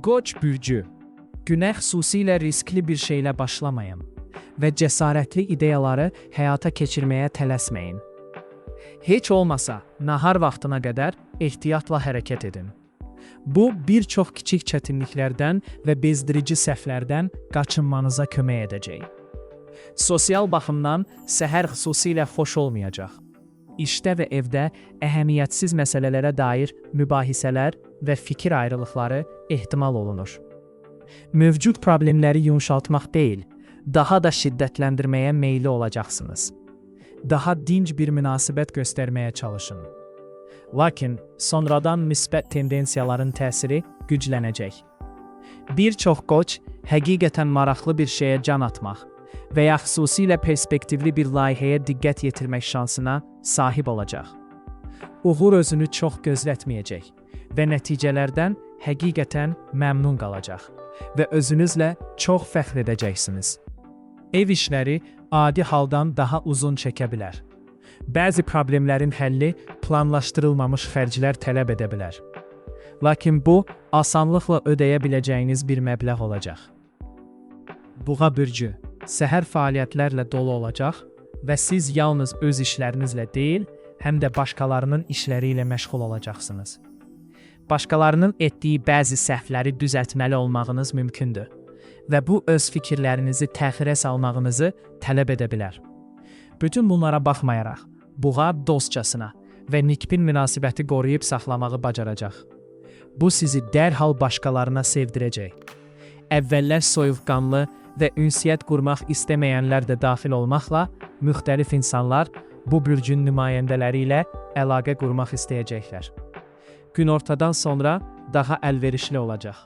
Qoç bürcü. Günə xüsusilə riskli bir şeylə başlamayın və cəsarətli ideyaları həyata keçirməyə tələsməyin. Heç olmasa nahar vaxtına qədər ehtiyatla hərəkət edin. Bu bir çox kiçik çətinliklərdən və bezdirici səhvlərdən qaçınmanıza kömək edəcək. Sosial baxımdan səhər xüsusilə xoş olmayacaq. İşdə və evdə əhəmiyyətsiz məsələlərə dair mübahisələr və fikir ayrılıqları ehtimal olunur. Mövcud problemləri yumşaltmaq deyil, daha da şiddətləndirməyə meyilli olacaqsınız. Daha dinc bir münasibət göstərməyə çalışın. Lakin sonradan müsbət tendensiyaların təsiri güclənəcək. Bir çox qoç həqiqətən maraqlı bir şeyə can atmaq və ya xüsusilə perspektivli bir layihəyə diqqət yetirmək şansına sahib olacaq. Uğur özünü çox gözlətməyəcək və nəticələrdən həqiqətən məmnun qalacaq və özünüzlə çox fəxr edəcəksiniz. Ev işləri adi haldan daha uzun çəkə bilər. Bəzi problemlərin həlli planlaşdırılmamış xərclər tələb edə bilər. Lakin bu asanlıqla ödəyə biləcəyiniz bir məbləğ olacaq. Buğa bürcü səhər fəaliyyətlərlə dolu olacaq və siz yalnız öz işlərinizlə deyil, həm də başqalarının işləri ilə məşğul olacaqsınız. Başqalarının etdiyi bəzi səhvləri düzəltməli olmağınız mümkündür və bu öz fikirlərinizi təxirə salmağınızı tələb edə bilər. Bütün bunlara baxmayaraq, buğa dostcasına və nikbin münasibəti qoruyub saxlamağı bacaracaq. Bu sizi dərhal başqalarına sevdirəcək. Əvvəllər soyuqqanlı və ünsiyyət qurmaq istəməyənlər də daxil olmaqla müxtəlif insanlar bu bürcün nümayəndələri ilə əlaqə qurmaq istəyəcəklər. Günortadan sonra daha əlverişli olacaq.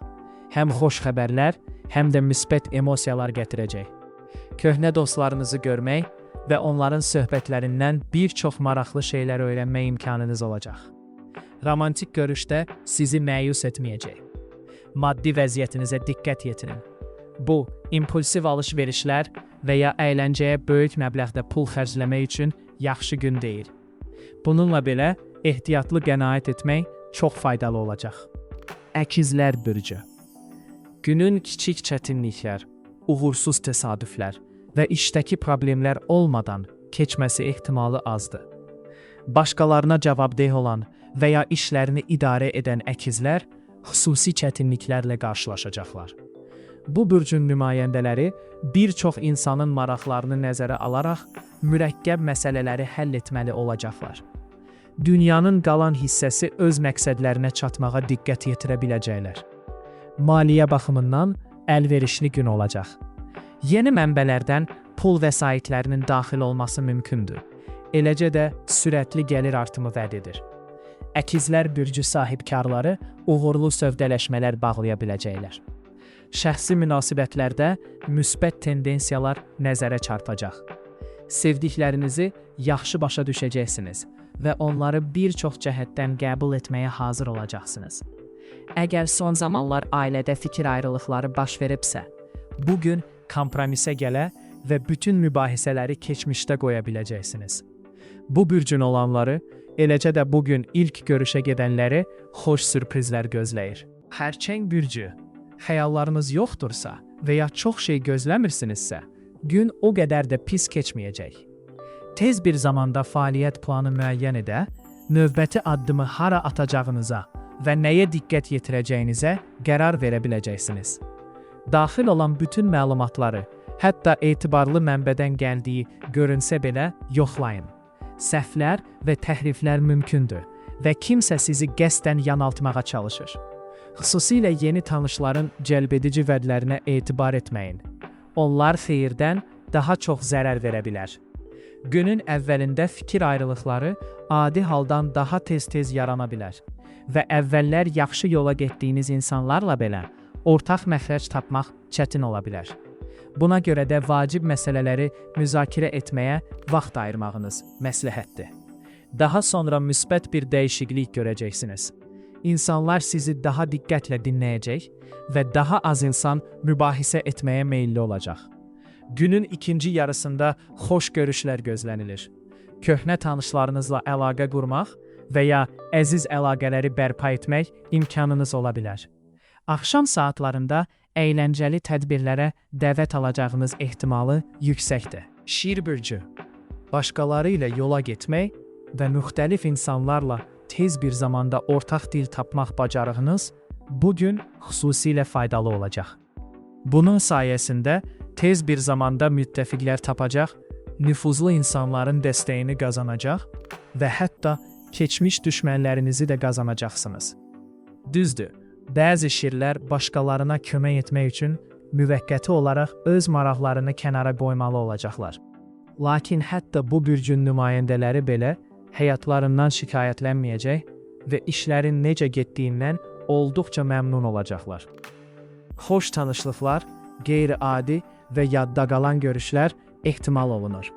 Həm xoş xəbərlər, həm də müsbət emosiyalar gətirəcək. Köhnə dostlarınızı görmək və onların söhbətlərindən bir çox maraqlı şeylər öyrənmə imkanınız olacaq. Romantik görüşdə sizi məyus etməyəcək. Maddi vəziyyətinizə diqqət yetirin. Bu, impulsiv alış-verişlər və ya əyləncəyə böyük məbləğdə pul xərcləmək üçün yaxşı gün deyil. Bununla belə ehtiyatlı qənaət etmək çox faydalı olacaq. Əkizlər bürcü. Günün kiçik çətinliklər, uğursuz təsadüflər və işdəki problemlər olmadan keçməsi ehtimalı azdır. Başqalarına cavabdeh olan və ya işlərini idarə edən əkizlər xüsusi çətinliklərlə qarşılaşacaqlar. Bu bürcün nümayəndələri bir çox insanın maraqlarını nəzərə alaraq mürəkkəb məsələləri həll etməli olacaqlar. Dünyanın qalan hissəsi öz məqsədlərinə çatmağa diqqət yetirə biləcəklər. Maliyyə baxımından əlverişli gün olacaq. Yeni mənbələrdən pul vəsaitlərinin daxil olması mümkündür. Eləcə də sürətli gəlir artımı vəd edir. Əkizlər bürcü sahibkarları uğurlu sövdələşmələr bağlaya biləcəklər. Şəxsi münasibətlərdə müsbət tendensiyalar nəzərə çarpacaq. Sevdiklərinizi yaxşı başa düşəcəksiniz və onları bir çox cəhətdən qəbul etməyə hazır olacaqsınız. Əgər son zamanlar ailədə fikir ayrılıqları baş veribsə, bu gün kompromisə gələ və bütün mübahisələri keçmişdə qoya biləcəksiniz. Bu bürcün olanları, eləcə də bu gün ilk görüşə gedənləri xoş sürprizlər gözləyir. Xərçəng bürcü, xəyallarınız yoxdursa və ya çox şey gözləmirsinizsə, gün o qədər də pis keçməyəcək. Tez bir zamanda fəaliyyət planı müəyyən edə, növbəti addımı hara atacağınıza və nəyə diqqət yetirəcəyinizə qərar verə biləcəksiniz. Daxil olan bütün məlumatları, hətta etibarlı mənbədən gəldiyi görünsə belə yoxlayın. Səhvlər və təhriflər mümkündür və kimsə sizi qəsdən yanıltmağa çalışır. Xüsusilə yeni tanışların cəlbedici vədlərinə etibar etməyin. Onlar xeyirdən daha çox zərər verə bilər. Günün əvvəlində fikir ayrılıqları adi haldan daha tez-tez yarana bilər və əvvəllər yaxşı yola getdiyiniz insanlarla belə ortaq məxrəc tapmaq çətin ola bilər. Buna görə də vacib məsələləri müzakirə etməyə vaxt ayırmağınız məsləhətdir. Daha sonra müsbət bir dəyişiklik görəcəksiniz. İnsanlar sizi daha diqqətlə dinləyəcək və daha az insan mübahisə etməyə meyilli olacaq. Günün ikinci yarısında xoş görüşlər gözlənilir. Köhnə tanışlarınızla əlaqə qurmaq və ya əziz əlaqələri bərpa etmək imkanınız ola bilər. Axşam saatlarında əyləncəli tədbirlərə dəvət alacağınız ehtimalı yüksəkdir. Şir bürcü. Başqaları ilə yola getmək və müxtəlif insanlarla tez bir zamanda ortaq dil tapmaq bacarığınız bu gün xüsusilə faydalı olacaq. Bunun sayəsində tez bir zamanda müttəfiqlər tapacaq, nüfuzlu insanların dəstəyini qazanacaq və hətta keçmiş düşmənlərinizi də qazanacaqsınız. Düzdür, bəzi şirlər başqalarına kömək etmək üçün müvəqqəti olaraq öz maraqlarını kənara qoymalı olacaqlar. Lakin hətta bu bürcün nümayəndələri belə həyatlarından şikayətlənməyəcək və işlərin necə getdiyindən olduqca məmnun olacaqlar. Xoş tanışlıqlar, qeyri-adi və yadda qalan görüşlər ehtimal olunur.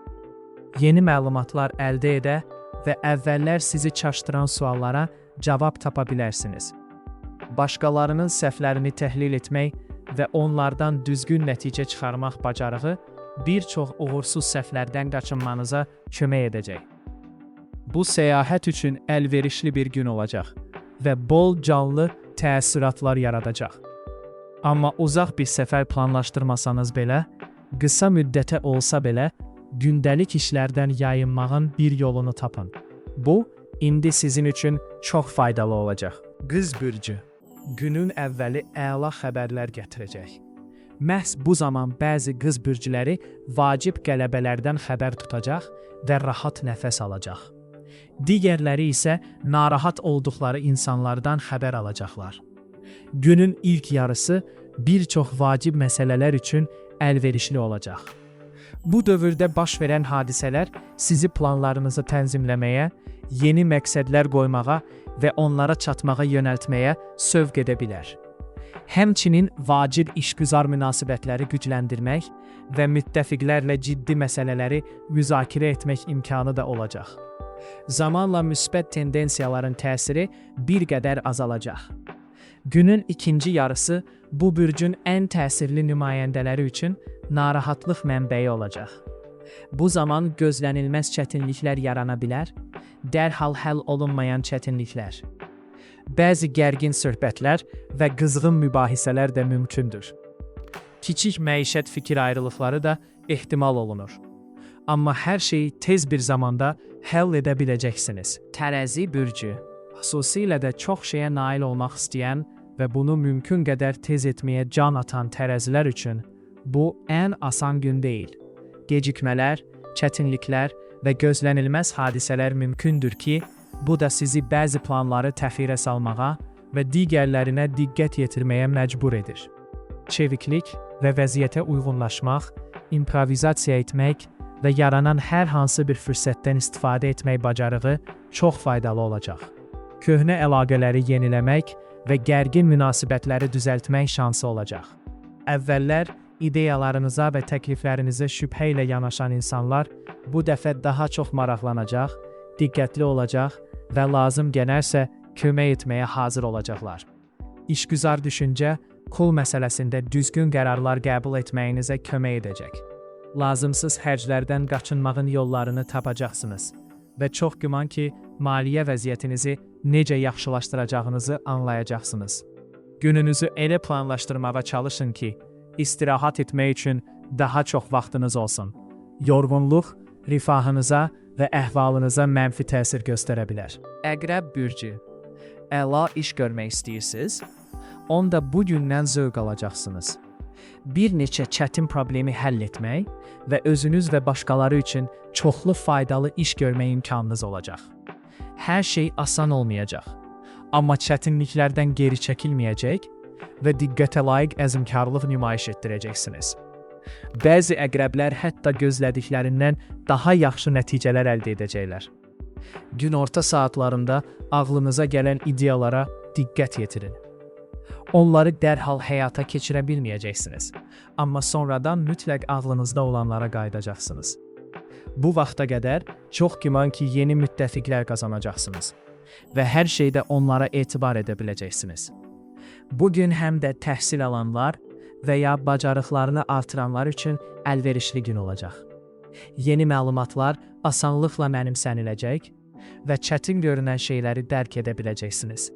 Yeni məlumatlar əldə edə və əvvəllər sizi çaşdıran suallara cavab tapa bilərsiniz. Başqalarının səhvlərini təhlil etmək və onlardan düzgün nəticə çıxarmaq bacarığı bir çox uğursuz səhvlərdən qaçınmanıza kömək edəcək. Bu səyahət üçün əlverişli bir gün olacaq və bol canlı təəssüratlar yaradacaq. Amma uzaq bir səfər planlaşdırmasanız belə, qısa müddətə olsa belə gündəlik işlərdən yayınmağın bir yolunu tapın. Bu, indi sizin üçün çox faydalı olacaq. Qız bürcü. Günün əvvəli əla xəbərlər gətirəcək. Məhz bu zaman bəzi qız bürcüləri vacib qələbələrdən xəbər tutacaq və rahat nəfəs alacaq. Digərləri isə narahat olduqları insanlardan xəbər alacaqlar. Günün ilk yarısı bir çox vacib məsələlər üçün əlverişli olacaq. Bu dövrdə baş verən hadisələr sizi planlarınızı tənzimləməyə, yeni məqsədlər qoymağa və onlara çatmağa yönəltməyə sövq edə bilər. Həmçinin vacib işgüzar münasibətləri gücləndirmək və müttəfiqlərlə ciddi məsələləri müzakirə etmək imkanı da olacaq. Zamanla müsbət tendensiyaların təsiri bir qədər azalacaq. Günün ikinci yarısı bu bürcün ən təsirli nümayəndələri üçün narahatlıq mənbəyi olacaq. Bu zaman gözlənilməz çətinliklər yarana bilər, dərhal həll olunmayan çətinliklər. Bəzi gərgin söhbətlər və qızğın mübahisələr də mümkündür. Kiçik məişət fikir ayrılıqları da ehtimal olunur. Amma hər şeyi tez bir zamanda həll edə biləcəksiniz. Tərəzi bürcü. Xüsusilə də çox şeyə nail olmaq istəyən və bunu mümkün qədər tez etməyə can atan tərəzilər üçün bu ən asan gün deyil. Gecikmələr, çətinliklər və gözlənilməz hadisələr mümkündür ki, bu da sizi bəzi planları təxirə salmağa və digərlərinə diqqət yetirməyə məcbur edir. Çeviklik və vəziyyətə uyğunlaşmaq, improvizasiya etmək və yaranan hər hansı bir fürsətdən istifadə etmək bacarığı çox faydalı olacaq. Köhnə əlaqələri yeniləmək və gərgin münasibətləri düzəltmək şansı olacaq. Əvvəllər ideyalarınıza və təkliflərinizə şübhə ilə yanaşan insanlar bu dəfə daha çox maraqlanacaq, diqqətli olacaq və lazım gələrsə kömək etməyə hazır olacaqlar. İşgüzar düşüncə pul məsələsində düzgün qərarlar qəbul etməyinizə kömək edəcək. Lazımsız xərclərdən qaçınmağın yollarını tapacaqsınız və çox güman ki, maliyyə vəziyyətinizi necə yaxşılaşdıracağınızı anlayacaqsınız. Gününüzü elə planlaşdırmağa çalışın ki, istirahat etmək üçün daha çox vaxtınız olsun. Yorğunluq rifahınıza və əhvalınıza mənfi təsir göstərə bilər. Əqrəb bürcü. Əla iş görmək istəyirsiniz? Onda bu gündən zövq alacaqsınız. Bir neçə çətin problemi həll etmək və özünüz və başqaları üçün çoxlu faydalı iş görmək imkanınız olacaq. Hər şey asan olmayacaq. Amma çətinliklərdən geri çəkilməyəcək və diqqətə layiq əzmkarlıq nümayiş etdirəcəksiniz. Bəzi əqrəblər hətta gözlədiklərindən daha yaxşı nəticələr əldə edəcəklər. Günorta saatlarında ağlınıza gələn ideyalara diqqət yetirin. Onları dərhal həyata keçirə bilməyəcəksiniz, amma sonradan mütləq ağlınızda olanlara qayıdacaqsınız. Bu vaxta qədər çox güman ki, yeni müttəfiqlər qazanacaqsınız və hər şeydə onlara etibar edə biləcəksiniz. Bu gün həm də təhsil alanlar və ya bacarıqlarını artıranlar üçün əlverişli gün olacaq. Yeni məlumatlar asanlıqla mənimsəniləcək və çətin görünən şeyləri dərk edə biləcəksiniz.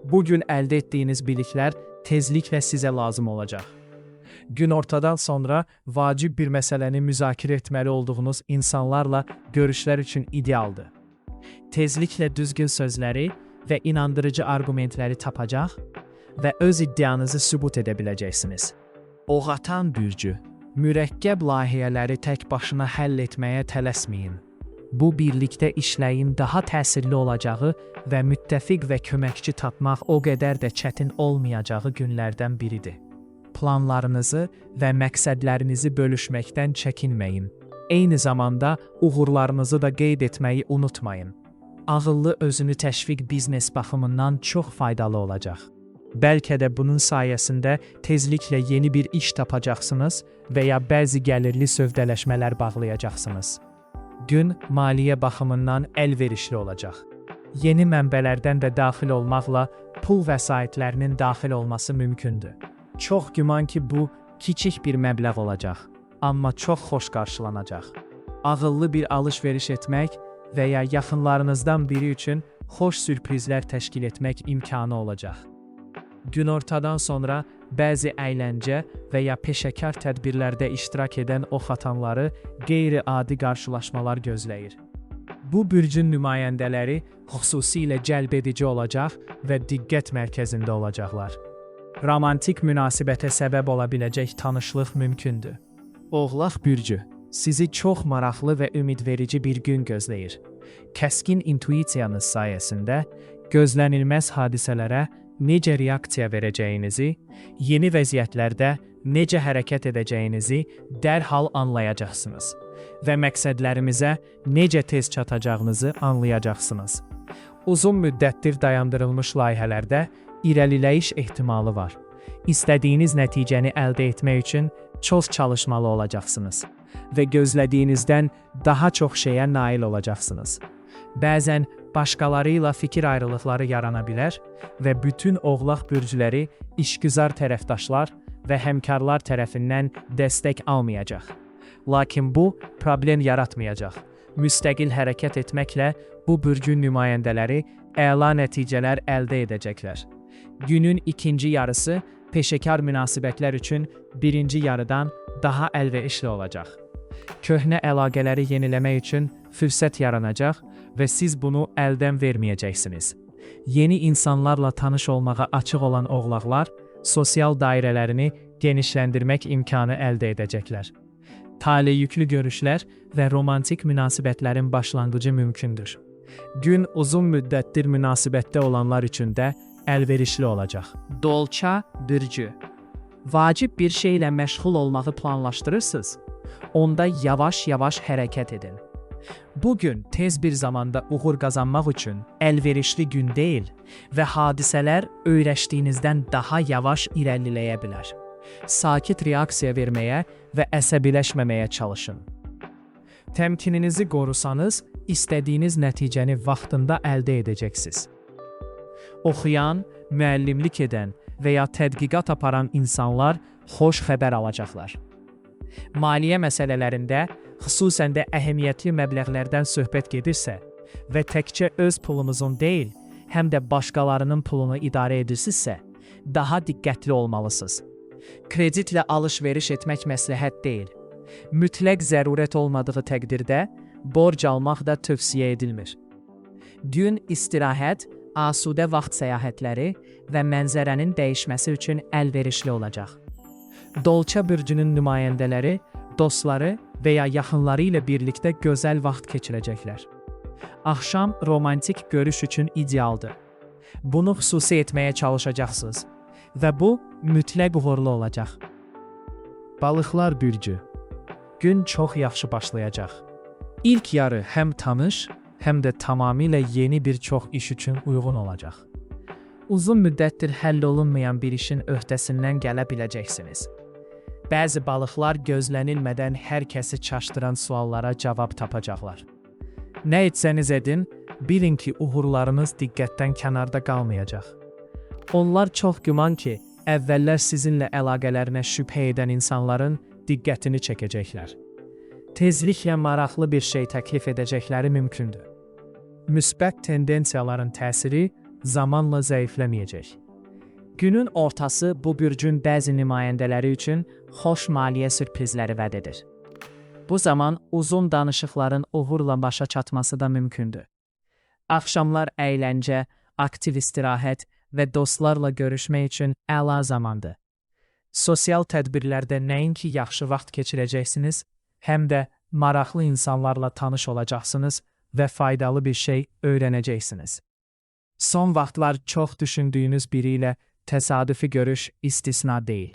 Bu gün əldə etdiyiniz biliklər tezliklə sizə lazım olacaq. Günortadan sonra vacib bir məsələni müzakirə etməli olduğunuz insanlarla görüşlər üçün idealdır. Tezliklə düzgün sözləri və inandırıcı arqumentləri tapacaq və öz iddianızı sübut edə biləcəksiniz. Oğatan bürcü, mürəkkəb layihələri tək başına həll etməyə tələsməyin. Bu birlikdə işləyin daha təsirli olacağı və müttəfiq və köməkçi tapmaq o qədər də çətin olmayacağı günlərdən biridir. Planlarınızı və məqsədlərinizi bölüşməkdən çəkinməyin. Eyni zamanda uğurlarınızı da qeyd etməyi unutmayın. Ağıllı özünü təşviq biznes baxımından çox faydalı olacaq. Bəlkə də bunun sayəsində tezliklə yeni bir iş tapacaqsınız və ya bəzi gəlirli sövdələşmələr bağlayacaqsınız. Gün maliyyə baxımından əlverişli olacaq. Yeni mənbələrdən də daxil olmaqla pul vəsaitlərinin daxil olması mümkündür. Çox güman ki, bu kiçik bir məbləğ olacaq, amma çox xoş qarşılanacaq. Ağıllı bir alış-veriş etmək və ya yaxınlarınızdan biri üçün xoş sürprizlər təşkil etmək imkanı olacaq. Günortadan sonra bəzi əyləncə və ya peşəkar tədbirlərdə iştirak edən oxatanları qeyri-adi qarşılaşmalar gözləyir. Bu bürcün nümayəndələri xüsusilə cəlbedici olacaq və diqqət mərkəzində olacaqlar. Romantik münasibətə səbəb ola biləcək tanışlıq mümkündür. Oğlaq bürcü, sizi çox maraqlı və ümidverici bir gün gözləyir. Kəskin intuisiyanız sayəsində gözlənilməz hadisələrə necə reaksiya verəcəyinizi, yeni vəziyyətlərdə necə hərəkət edəcəyinizi dərhal anlayacaqsınız və məqsədlərimizə necə tez çatacağınızı anlayacaqsınız. Uzun müddətdir dayandırılmış layihələrdə irəliləyiş ehtimalı var. İstədiyiniz nəticəni əldə etmək üçün çox çalışmalı olacaqsınız və gözlədiyinizdən daha çox şeyə nail olacaqsınız. Bəzən başqaları ilə fikir ayrılıqları yarana bilər və bütün oğlaq bürcləri işgüzar tərəfdaşlar və həmkarlar tərəfindən dəstək almayacaq. Lakin bu problem yaratmayacaq. Müstəqil hərəkət etməklə bu bürcün nümayəndələri əla nəticələr əldə edəcəklər. Günün ikinci yarısı peşəkar münasibətlər üçün birinci yarıdan daha əlverişli olacaq. Köhnə əlaqələri yeniləmək üçün fürsət yaranacaq və siz bunu əldən verməyəcəksiniz. Yeni insanlarla tanış olmağa açıq olan oğlaqlar sosial dairələrini genişləndirmək imkanı əldə edəcəklər. Taleyüklü görüşlər və romantik münasibətlərin başlanğıcı mümkündür. Gün uzun müddətdir münasibətdə olanlar üçün də əlverişli olacaq. Dolça bürcü. Vacib bir şeylə məşğul olmağı planlaşdırırsınız? Onda yavaş-yavaş hərəkət edin. Bugün tez bir zamanda uğur qazanmaq üçün əlverişli gün deyil və hadisələr öyrəşdiyinizdən daha yavaş irəliləyə bilər. Sakit reaksiya verməyə və əsəbiləşməməyə çalışın. Təmkininizi qorusanız, istədiyiniz nəticəni vaxtında əldə edəcəksiniz. Oxuyan, müəllimlik edən və ya tədqiqat aparan insanlar xoş xəbər alacaqlar. Maliyyə məsələlərində, xüsusən də əhəmiyyətli məbləğlərdən söhbət gedirsə və təkcə öz pulunuzun deyil, həm də başqalarının pulunu idarə edirsinizsə, daha diqqətli olmalısınız. Kreditlə alış-veriş etmək məsləhət deyil. Mütləq zərurət olmadığı təqdirdə borc almaq da tövsiyə edilmir. Gün istirahət, asudə vaxt səyahətləri və mənzərənin dəyişməsi üçün əlverişli olacaq. Dolça bürcünün nümayəndələri dostları və ya yaxınları ilə birlikdə gözəl vaxt keçirəcəklər. Axşam romantik görüş üçün idealdır. Bunu xüsusi etməyə çalışacaqsınız və bu mütləq uğurlu olacaq. Balıqlar bürcü. Gün çox yaxşı başlayacaq. İlk yarı həm tanış, həm də tamamilə yeni bir çox iş üçün uyğun olacaq. Uzun müddətdir həll olunmayan bir işin öhdəsindən gələ biləcəksiniz. Bəzi balıqlar gözlənilmədən hər kəsi çaşdıran suallara cavab tapacaqlar. Nə etsəniz edin, bilin ki, uğurlarınız diqqətdən kənarda qalmayacaq. Onlar çox güman ki, əvvəllər sizinlə əlaqələrinə şübhə edən insanların diqqətini çəkəcəklər. Tezliklə maraqlı bir şey təklif edəcəkləri mümkündür. Müsbət tendensiyaların təsiri zamanla zəifləməyəcək. Günün ortası bu bürcün bəzi nümayəndələri üçün xoş maliyyə sürprizləri vəd edir. Bu zaman uzun danışıqların uğurla başa çatması da mümkündür. Axşamlar əyləncə, aktiv istirahət və dostlarla görüşmək üçün əla zamandır. Sosial tədbirlərdə nəinki yaxşı vaxt keçirəcəksiniz, həm də maraqlı insanlarla tanış olacaqsınız və faydalı bir şey öyrənəcəksiniz. Son vaxtlar çox düşündüyünüz biri ilə təsadüfi görüş istisna deyil.